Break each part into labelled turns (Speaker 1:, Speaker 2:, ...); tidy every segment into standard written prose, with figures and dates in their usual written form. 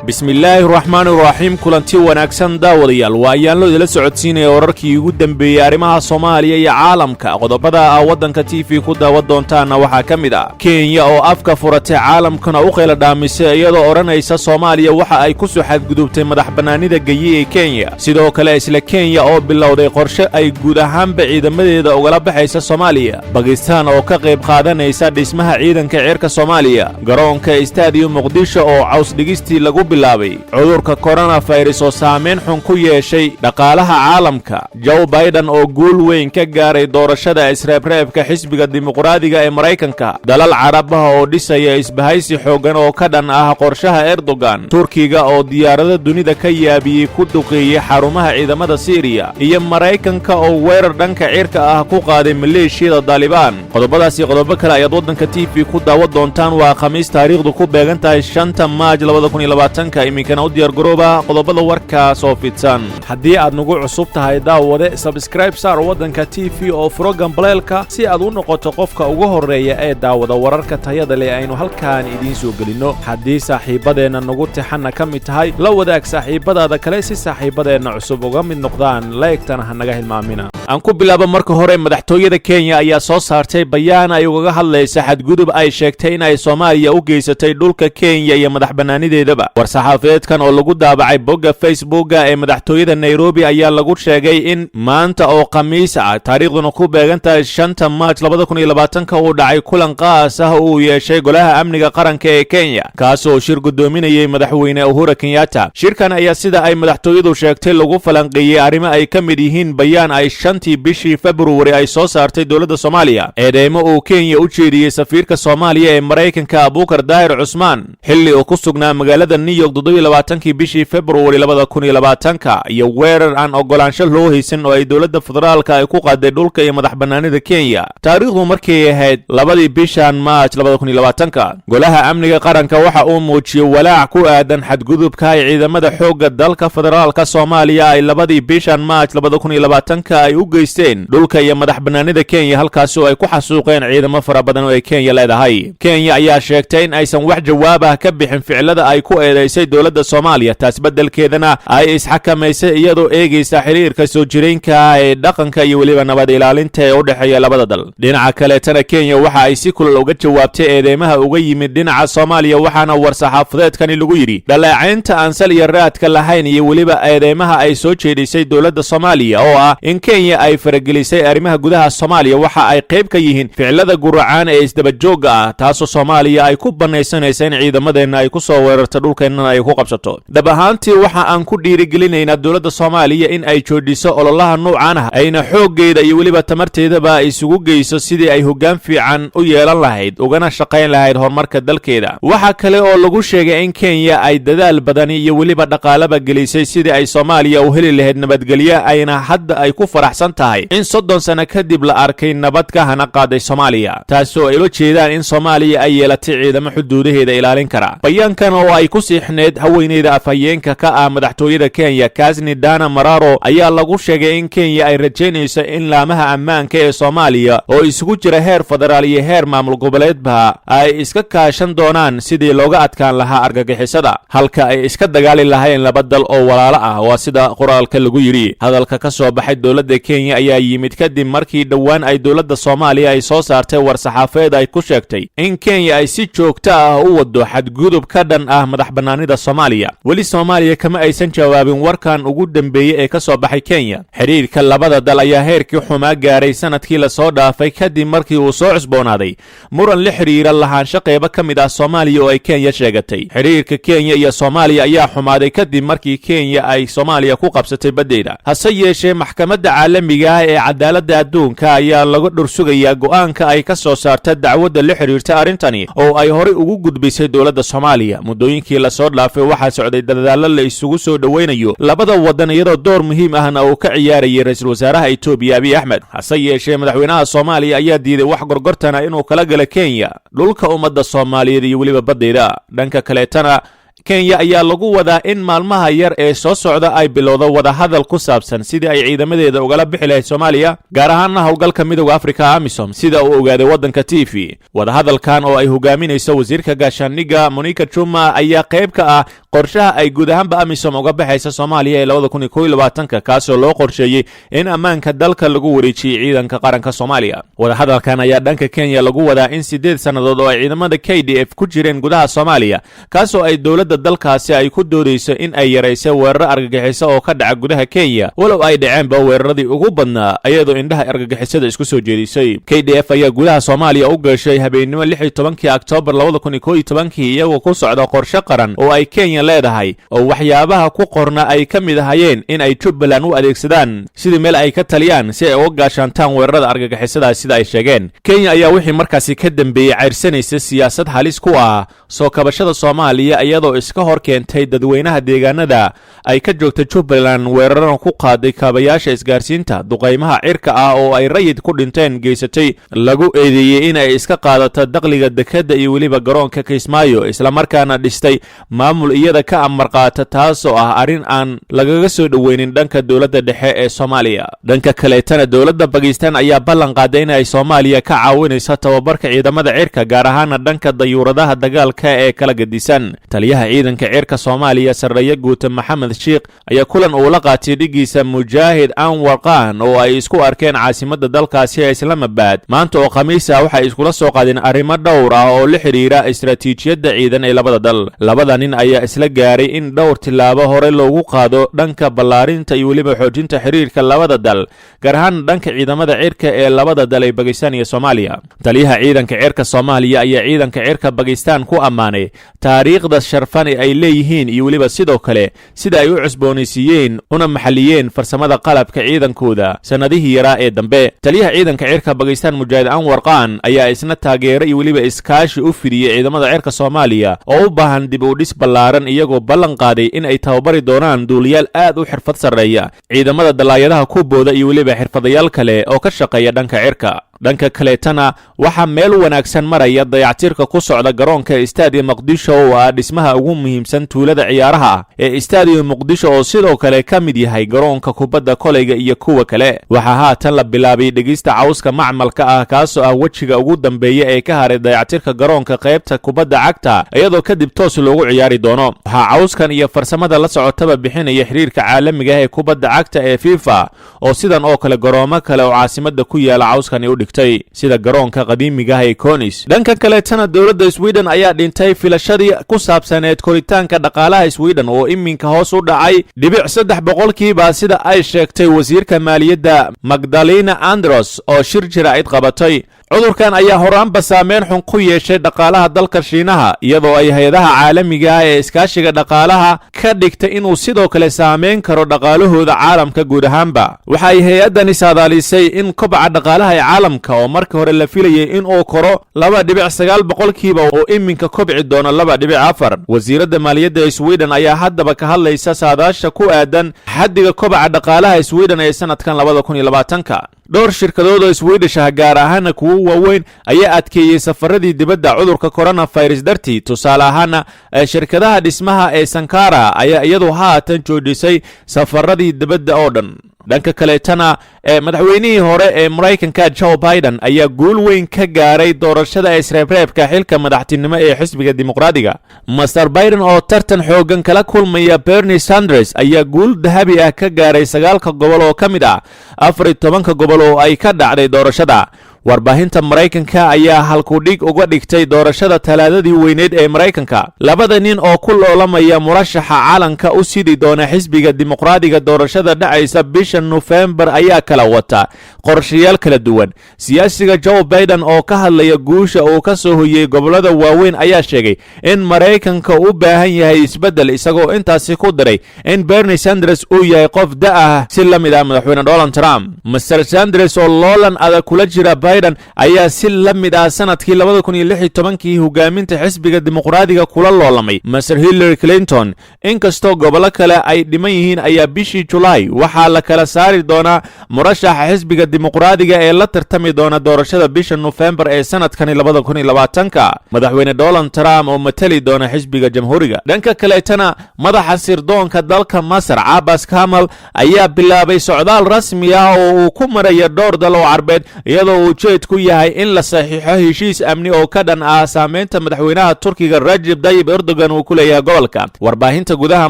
Speaker 1: Bismillaahi raxmaani raxiim. Kulanti wanaagsan, daawadayaal. Waa ayaanlo idila socodsiinaya wararkii ugu dembeeyey arrimaha Soomaaliya iyo caalamka. Qodobada aa waddanka TV ku daawan doontaanna waxaa ka mid ah Kenya oo afka furatay, caalamkana u qayla dhaamisay, iyadoo odhanaysa Soomaaliya waxa ay ku soo xadgudubtay madax bannaanida geyi ee Kenya. Sidoo kale, isla Kenya oo bilowday qorshe ay guud ahaanba ciidamadeeda ugala baxaysa Soomaaliya. Bakistaan oo ka qayb qaadanaysa dhismaha ciidanka cirka Soomaaliya. Garoonka Istaadiyo Muqdisho oo caws dhigistii lagu bilaabay. Cudurka koronafayras oo saamayn xun ku yeeshay dhaqaalaha caalamka. Joe Biden oo guul weyn ka gaaray doorashada isreebreebka xisbiga Dimuqraadiga ee Maraykanka. Dalal Carab ah oo dhisaya isbahaysi xooggan oo ka dhan ah qorshaha Erdogan. Turkiga oo diyaarado dunida ka yaabiyey ku duqeeyey xarumaha ciidamada Siiriya, iyo Maraykanka oo weerar dhanka cirka ah ku qaaday maleeshiyada Daalibaan. Qodobadaasi, qodobo kale ayaad waddanka TV ku daawan doontaan. Waa Khamiis, taariikhdu ku beegan tahay 5-ta Maaj 2020-ka. Iminkana u diyaar garooba qodobada warkaas oo fidsan. Haddii aad nagu cusub tahay, daawade, subscribe saar waddanka TV oo furo gambaleelka si aad u noqoto qofka ugu horreeya ee daawada wararka tayada leh aynu halkaan idiin soo gelinno. Haddii saaxiibbadeenna nagu tixanna ka mid tahay, la wadaag saaxiibbadaada kale si saaxiibbadeenna cusub uga mid noqdaan. Like-tana ha naga hilmaamina. Aan ku bilaabo marka hore, madaxtooyada Kenya ayaa soo saartay bayaan ay ugaga hadlaysa xadgudub ay sheegtay in ay Soomaaliya u geysatay dhulka Kenya iyo madax bannaanideedaba. War-saxaafeedkan oo lagu daabacay bogga Facebooka ee madaxtooyada Nairobi ayaa lagu sheegay in maanta oo Khamiis ah, taariikhduna ku beegan tahay 5-ta Maaj 2020-ka, uu dhacay kulan qaas ah uu yeeshay Golaha Amniga Qaranka ee Kenya, kaasoo shir guddoominayay Madaxweyne Uhura Kenyatta. Shirkan ayaa, sida ay madaxtooyadu sheegtay, lagu falanqeeyey arrimo ay ka mid yihiin bayaan ay 5-tii bishii Februari ay soo saartay dowladda Soomaaliya, eedeymo uu Kenya u jeediyey safiirka Soomaaliya ee Maraykanka, Abuukar Daahir Cusmaan, xilli uu ku sugnaa magaalada New York 27-kii bishii Februari 2020-ka, iyo weerar aan oggolaansho loo haysan oo ay dowladda federaalka ay ku qaaday dhulka iyo madax bannaanida Kenya, taariikhdu markay ahayd 2-dii bishan Maaj 2020-ka. Golaha Amniga Qaranka waxa uu muujiyey walaac ku aadan xadgudubka ay ciidamada xoogga dalka federaalka Soomaaliya ay 2-dii bishan Maaj 2020-ka ay u geysteen dhulka iyo madax bannaanida Kenya, halkaasi oo ay ku xasuuqeen ciidamo fara badan oo ay Kenya leedahay. Kenya ayaa sheegtay in aysan wax jawaab ah ka bixin ficilada ay ku eedaysay dowladda Soomaaliya, taas beddelkeedana ay isxakamaysay, iyadoo eegaysa xiriirka soo jireynka ee dhaqanka iyo weliba nabad ilaalinta ee u dhexeeya labada dal. Dhinaca kaleetana, Kenya waxa ay si kulal uga jawaabtay eedeymaha uga yimid dhinaca Soomaaliya, waxaana war-saxaafadeedkani lagu yidhi: "Dhaleecaynta aan sal iyo raadka lahayn iyo weliba eedeymaha ay soo jeedisay dowladda Soomaaliya oo ah in Kenya ay faragelisay arrimaha gudaha Soomaaliya waxa ay qayb ka yihiin ficilada guracaan ee isdabajoogga ah, taasoo Soomaaliya ay ku bannaysanaysa in ciidamadeenna ay ku soo weerarto, dhulkeennana ay ku qabsato. Dhab ahaantii, waxa aan ku dhiirigelinaynaa dowladda Soomaaliya in ay joojiso ololaha nuucan ah, ayna xooggeeda iyo weliba tamarteedaba isugu geyso sidii ay hoggaan fiican u yeelan lahayd, ugana shaqayn lahayd horumarka dalkeeda." Waxa kale oo lagu sheegay in Kenya ay dadaal badani iyo weliba dhaqaalaba gelisay sidii ay Soomaaliya u heli lahayd nabadgelyo, ayna hadda ay ku faraxsan tahay in 30 sano kadib la arkay nabad ka hana qaaday Soomaaliya, taasoo ay ula jeedaan in Soomaaliya ay yeelatay ciidamo xuduudaheeda ilaalin kara. Bayaankan oo ay ku siixneed haweeneyda afhayeenka ka ah madaxtooyada Kenya, Kasni Dana Mararo, ayaa lagu sheegay in Kenya ay rajaynayso in laamaha ammaanka ee Soomaaliya oo isugu jira heer federaal iyo heer maamul goboleedba ay iska kaashan doonaan sidii looga adkaan lahaa argagixisada, halka ay iska dagaali lahayn laba dal oo walaalo ah, waa sida qoraalka lagu yidhi. Hadalka ka soo baxay dowladda Kenya ayaa yimid kadib markii dhowaan ay dowladda Soomaaliya ay soo saartay war-saxaafeed ay ku sheegtay in Kenya ay si joogto ah u wado xadgudub ka dhan ah madax bannaanida Soomaaliya. Weli Soomaaliya kama aysan jawaabin warkan ugu dambeeyey ee ka soo baxay Kenya. Xidhiirka labada dal ayaa heerkii xumaa gaaray sanadkii lasoo dhaafay, kadib markii uu soo cusboonaaday muran la xidhiira lahaansho qeybo ka mid ah Soomaaliya oo ay Kenya sheegatay. Xidhiirka Kenya iyo Soomaaliya ayaa xumaaday kadib markii Kenya ay Soomaaliya ku qabsatay baddeeda. Hase yeeshee, Maxkamadda Caalamiga ah ee Cadaaladda Adduunka ayaa laga dhursugayaa go'aanka ay ka soo saarta dacwadda la xidhiirta arrintani oo ay horey ugu gudbisay dowladda Soomaaliya. Muddooyinkii lasoo dhaafay waxaa socday dadaallo la isugu soo dhoweynayo labada waddan, iyadoo door muhiim ahna uu ka ciyaarayay ra-iisul wasaaraha Itoobiya, Abiy Axmed. Hase yeeshee, madaxweynaha Soomaaliya ayaa diiday wax gorgortana inuu kala gala Kenya dhulka ummadda Soomaaliyeed iyo weliba baddeeda. Dhanka kaleetana, Kenya ayaa lagu wadaa in maalmaha yar ee soo socda ay bilowdo wadahadal ku saabsan sidii ay ciidamadeeda ugala bixi lahayd Soomaaliya, gaar ahaanna howlgalka Midowda Afrika, AMISOM, sida uu ogaaday Waddanka TV. Wadahadalkan oo ay hogaaminayso wasiirka gaashaandhigga Monica Juma ayaa qayb ka ah qorshaha ay guud ahaanba AMISOM uga baxaysa Soomaaliya ee 2021-ka, kaasoo loo qorsheeyey in ammaanka dalka lagu wareejiyey ciidanka qaranka Soomaaliya. Wadahadalkan ayaa dhanka Kenya lagu wadaa in 8 sannadood oo ay ciidamada KDF ku jireen gudaha Soomaaliya, kaasoo ay dowladda dalkaasi ay ku doodayso in ay yaraysay weeraro argagixiso oo ka dhaca gudaha Kenya, walow ay dhaceenba weeraradii ugu badnaa iyadoo indhaha argagixisada isku soo jeedisay. KDF ayaa gudaha Soomaaliya u gashay habeennimo 16-kii Oktoobar 2011-kii, iyagoo ku socda qorshe qaran oo ay Kenya leedahay, oo waxyaabaha ku qorna ay ka mid ahayeen in ay Jubbaland u adeegsadaan sidii meel ay ka taliyaan si ay uga gaashaantaan weerarada argagixisada, sida ay sheegeen. Kenya ayaa wixii markaasi ka dambeeyey cayrsanaysa siyaasad halis ku ah soo kabashada Soomaaliya, iyadoo iska hor keentay dadweynaha deegaanada ay ka joogta Jubbaland, weerarana ku qaaday kaabayaasha isgaarsiinta, duqaymaha cirka ah oo ay rayid ku dhinteen geysatay, lagu eedeeyey in ay iska qaadato dakhliga dekedda iyo weliba garoonka Kismaayo, islamarkaana dhistay maamul iyada ka amar qaata, taasoo ah arrin aan lagaga soo dhoweynin dhanka dowladda dhexe ee Soomaaliya. Dhanka kaleetana, dowladda Bakistan ayaa ballan qaaday in ay Soomaaliya ka caawinayso tababarka ciidamada cirka, gaar ahaana dhanka dayuuradaha dagaalka ee kala gedisan. Taliyaha ciidanka cirka Soomaaliya, sarreeye guuta Maxamed Sheikh, ayaa kulan uu la qaatay dhigiisa Mujaahid Anwar Khan oo ay isku arkeen caasimadda dalkaasi ee Islaamabad maanta oo Khamiis ah, waxay iskula soo qaadeen arrimo dhowr ah oo la xidhiira istaraatiijiyadda ciidan ee labada dal. Labada nin ayaa isla gaaray in dhowr tilaabo hore loogu qaado dhanka ballaarinta iyo weliba xoojinta xiriirka labada dal, gaar ahaan dhanka ciidamada cirka ee labada dal ee Bakistan iyo Soomaaliya. Taliyaha ciidanka cirka Soomaaliya ayaa ciidanka cirka Bakistan ku ammaanay taariikhda sharfan ee ay leeyihiin iyo weliba sidoo kale sida ay u cusboonaysiiyeen una maxaliyeen farsamada qalabka ciidankooda sannadihii yaraa ee dambe. Taliyaha ciidanka cirka Bakistan, Mujaahid Anwar Khan, ayaa isna taageero iyo weliba iskaashi u fidiyey ciidamada cirka Soomaaliya oo u baahan dib u dhis ballaaran, iyagoo ballan qaaday in ay tababari doonaan duuliyaal aad u xirfad sarreeya, ciidamada dalaayadaha ku booda iyo weliba xirfadayaal kale oo ka shaqeeya dhanka cirka. Dhanka kaleetana, waxaa meel wanaagsan maraya dayactirka ku socda garoonka Istaadiya Muqdisho, oo ah dhismaha ugu muhiimsan tuulada ciyaaraha ee Istaadiya Muqdisho, oo sidoo kale ka mid yahay garoonka kubadda koleyga iyo kuwa kale. Waxaa haatan la bilaabay dhegista cawska macmalka ah, kaasoo ah wejiga ugu dambeeya ee ka haray dayactirka garoonka qaybta kubadda cagta, iyadoo kadib toos loogu ciyaari doono. Waxaa cawskan iyo farsamada la socotaba bixinaya xiriirka caalamiga ah ee kubadda cagta ee FIFA, oo sidan oo kale garoomo kale oo caasimada ku yaala cawskani u dhigtay, sida garoonka qadiimiga ah ee Conis. Dhanka kaleetana, dowladda Sweden ayaa dhintay filashadii ku saabsaneed koritaanka dhaqaalaha Sweden oo iminka hoos u dhacay 0.3%, sida ay sheegtay wasiirka maaliyadda Magdalena Andersson oo shir jaraa'id qabatay. Cudurkan ayaa horaanba saameyn xun ku yeeshay dhaqaalaha dalka Shiinaha, iyadoo ay hay-adaha caalamiga ah ee iskaashiga dhaqaalaha ka dhigtay inuu sidoo kale saameyn karo dhaqaalahooda caalamka guud ahaanba. Waxa ay hay-addani saadaalisay in kobaca dhaqaalaha ee caalamka, oo markii hore la filayay inuu koro 2.9%, oo iminka kobci doono 2.4. Wasiiradda maaliyadda ee Sweden ayaa haddaba ka hadlaysa saadaasha ku aadan xaddiga kobaca dhaqaalaha Sweden ee sanadkan 2020-ka. Dhowr shirkadood oo Swedish ah, gaar ahaana kuwo waaweyn, ayaa adkeeyey safaradii dibadda cudurka coronavirus dartii. Tusaale ahaana, shirkadaha dhismaha ee Sankara ayaa iyadu haatan joojisay safaradii dibadda oo dhan. Dhanka kaleetana, madaxweynihii hore ee Maraykanka Joe Biden ayaa guul weyn ka gaaray doorashada isreebreebka xilka madaxtinimo ee xisbiga Dimuqraadiga. Mister Biden oo tartan xooggan kala kulmaya Bernie Sanders ayaa guul dahabi ah ka gaaray sagaalka gobol oo ka mid ah 14-ka gobol oo ay ka dhacday doorashada. Warbaahinta Maraykanka ayaa halkudhig uga dhigtay doorashada Talaadadii weyneed ee Maraykanka. Labada nin oo ku loolamaya murashaxa calanka u sidi doona xisbiga Dimuqraadiga doorashada dhacaysa bisha Nofembar ayaa kala wata qorshayaal kala duwan. Siyaasiga Joe Biden oo ka hadlaya guusha uu ka soo hoyey gobollada waaweyn ayaa sheegay in Maraykanka u baahan yahay isbeddel, isagoo intaasi ku daray in Bernie Sanders uu yahay qof da ah, si la mid ah madaxweyne Donald Trump. Mister Sanders oo loolan adag kula jira Biden Biden ayaa si la mid ah sanadkii 2016-kii hogaaminta xisbiga Dimuqraadiga kula loolamay Mister Hillary Clinton. Inkastoo gobollo kale ay dhiman yihiin, ayaa bishii Julaay waxaa la kala saari doonaa murashaxa xisbiga Dimuqraadiga ee la tartami doona doorashada bisha Nofembar ee sanadkani 2020-ka, Madaxweyne Donald Trump oo matali doona xisbiga Jamhuuriga. Dhanka kaleetana, madaxa sirdoonka dalka Masar, Cabas Kamal, ayaa bilaabay socdaal rasmi ah oo uu ku maraya dhowr dal oo Carbeed, iyadoo ujeedku yahay in la saxiixo heshiis amni oo ka dhan ah saameynta madaxweynaha Turkiga Rajib Dayib Erdogan uu ku leeyahay gobolka. Warbaahinta gudaha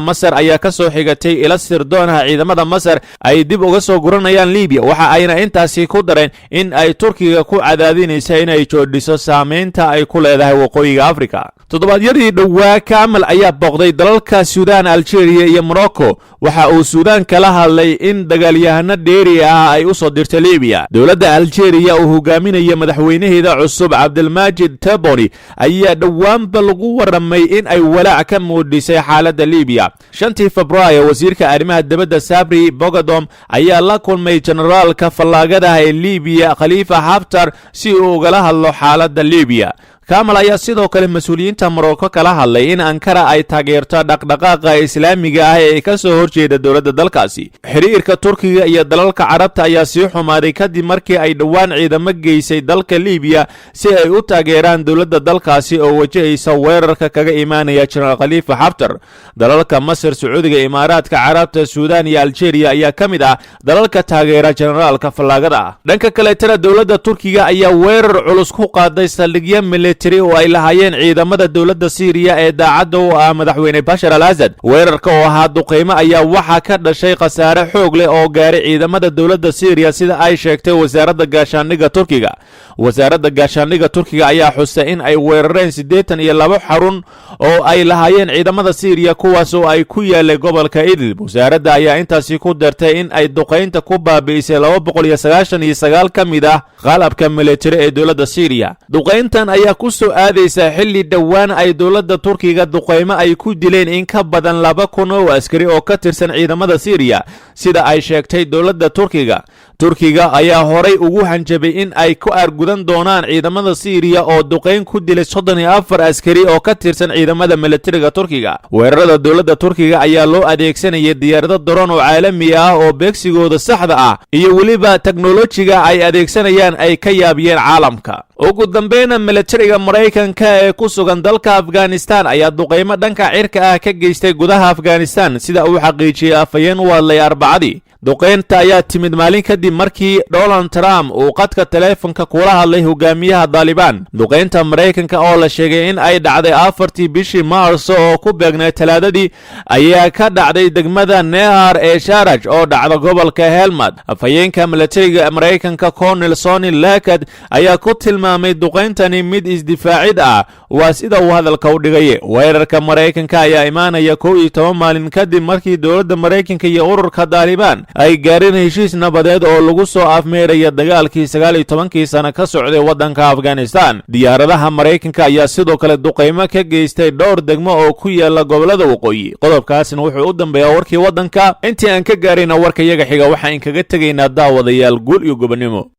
Speaker 1: Masar ayaa ka soo xigatay ila sirdoonha ciidamada Masar ay dib uga soo guranayaan Libiya, waxa ayna intaasi ku dareen in ay Turkiga ku cadaadinaysa inay joodhiso saameynta ay ku leedahay Waqooyiga Afrika. Toddobaadyadii dhowaa, Kamal ayaa booqday dalalka Suudaan, Algeria iyo Morocco. Waxa uu Suudaan kala hadlay in dagaalyahano dheeri ah ay u soo dirto Libiya. Dowladda Algeria uu hogaaminaya madaxweynaheeda cusub, Cabdilmaajid Tebboune, ayaa dhowaanba lagu waramay in ay walaac ka muudhisay xaaladda Libiya. 5-tii Febraayo, wasiirka arrimaha dibadda Sabri Mogadom ayaa la kulmay generaalka fallaagadaha ee Libiya, Khaliifa Haftar, si uu ugala hadlo xaaladda Libiya. Kamal ayaa sidoo kale mas-uuliyiinta Morocco kala hadlay in Ankara ay taageerto dhaqdhaqaaqa Islaamiga ah ee ka soo horjeeda dowladda dalkaasi. Xiriirka Turkiga iyo dalalka Carabta ayaa sii xumaaday kadib markii ay dhowaan ciidamo geysay dalka Libiya si ay u taageeraan dowladda dalkaasi oo wajahaysa weerarka kaga imaanaya Jenaraal Khaliifa Xaftar. Dalalka Masar, Sacuudiga, Imaaraadka Carabta, Suudaan iyo Algeria ayaa ka mid ah dalalka taageera generaalka fallaagada ah. Dhanka kaleetana, dowladda Turkiga ayaa weerar culus ku qaaday saldhigyo military oo ay lahaayeen ciidamada dowladda Siiriya ee daacadda u ah Madaxweyne Bashar al Asad. Weerarka oo ahaa duqeymo ayaa waxaa ka dhashay khasaare xoog leh oo gaaray ciidamada dowladda Siiriya, sida ay sheegtay wasaaradda gaashaandhigga Turkiga. Wasaaradda gaashaandhigga Turkiga ayaa xusay in ay weerareen 82 xarun oo ay lahaayeen ciidamada Siiriya, kuwaas oo ay ku yaalay gobolka Idlib. Wasaaradda ayaa intaasi ku dartay in ay duqaynta ku baabi'isay 299 ka mid ah qalabka militari ee dowladda Siiriya. Duqayntan ayaa ku soo aadaysa xilli dhowaan ay dowladda Turkiga duqaymo ay ku dileen in ka badan 2000 oo askari oo ka tirsan ciidamada Siiriya, sida ay sheegtay dowladda Turkiga. Turkiga ayaa horay ugu hanjabay in ay ku aargudan doonaan ciidamada Siiriya oo duqayn ku dilay 34 askari oo ka tirsan ciidamada militariga Turkiga. Weerarada dowladda Turkiga ayaa loo adeegsanayay diyaarado daroon oo caalami ah oo beegsigooda saxda ah iyo weliba teknolojiga ay adeegsanayaan ay ka yaabiyeen caalamka. Ugu dambeyna, militariga Maraykanka ee ku sugan dalka Afghanistan ayaa duqaymo dhanka cirka ah ka geystay gudaha Afghanistan, sida uu xaqiijiyey afhayeen u hadlay Arbacadii. Duqaynta ayaa timid maalin kadib markii Donald Trump uu qadka taleefonka kula hadlay hogaamiyaha Daalibaan. Duqaynta Maraykanka oo la sheegay in ay dhacday 4-tii bishii Maarso oo ku beegnay Talaadadii, ayaa ka dhacday degmada Nehar ee Sharaj oo dhacda gobolka Helmad. Afhayeenka militariga Maraykanka, Colonel Sony Lekad, ayaa ku tilmaamay duqayntani mid isdifaacid ah, waa sida uu hadalka u dhigay. Weerarka Maraykanka ayaa imaanaya 11 maalin kadib markii dowladda Maraykanka iyo ururka Daalibaan ay gaareen heshiis nabadeed oo lagu soo afmeeraya dagaalkii 19-kii sano ka socday waddanka Afghanistan. Diyaaradaha Maraykanka ayaa sidoo kale duqaymo ka geystay dhowr degmo oo ku yaala gobollada waqooyi. Qodobkaasna wuxuu u dambeeyaa warkii waddanka. Intii aan ka gaarayna warka yaga xiga, waxaan kaga tegaynaa, daawadayaal, guul iyo gobonnimo.